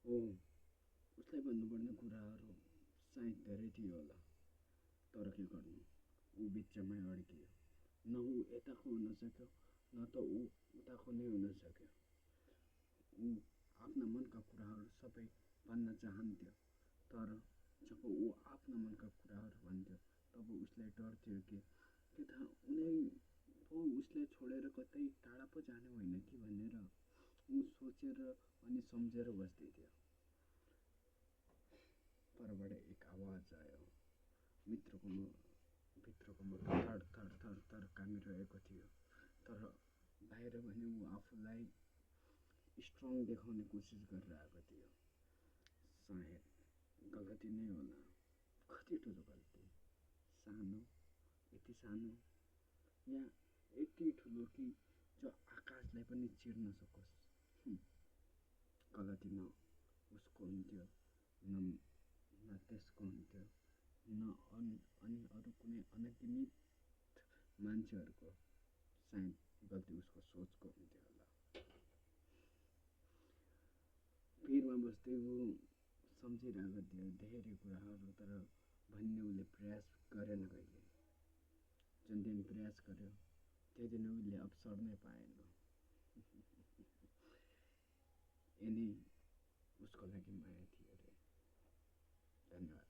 हो, उसलाई भन्नुपर्ने कुराहरू सायद धेरै थियो होला, तर के गर्नु, ऊ बिचमै अड्कियो। न ऊ यताको हुन सक्यो, न त ऊ उताको नै हुन सक्यो। ऊ आफ्ना मनका कुराहरू सबै भन्न चाहन्थ्यो, तर जब ऊ आफ्ना मनका कुराहरू भन्थ्यो तब उसलाई डर थियो कि के थाहा उनै पो उसलाई छोडेर कतै टाढा पो जाने होइन कि भनेर ऊ सोचेर अनि सम्झेर बस्दै थियो। परबाट एक आवाज आयो। मित्रको भित्रको मुटु थर थर थर थर कामिरहेको थियो, तर बाहिर भने ऊ आफूलाई स्ट्रङ देखाउने कोसिस गरिरहेको थियो। सायद गलती नै होला, कति ठुलो गल्ती, सानो, यति सानो या यति ठुलो कि जो आकाशलाई पनि चिर्न सकोस्। गलती न उसको हुन्थ्यो, न न त्यसको हुन्थ्यो, न अनि अरू कुनै अनगिनित मान्छेहरूको। सायद गल्ती उसको सोचको हुन्थ्यो होला। भिरमा बस्दै ऊ सम्झिरहेको थियो धेरै कुराहरू, तर भन्ने उसले प्रयास गरेन कहिले। जुन दिन प्रयास गर्यो त्यो दिन उसले अवसर नै पाएन। यिनै उसको लागि माया थियो अरे। धन्यवाद।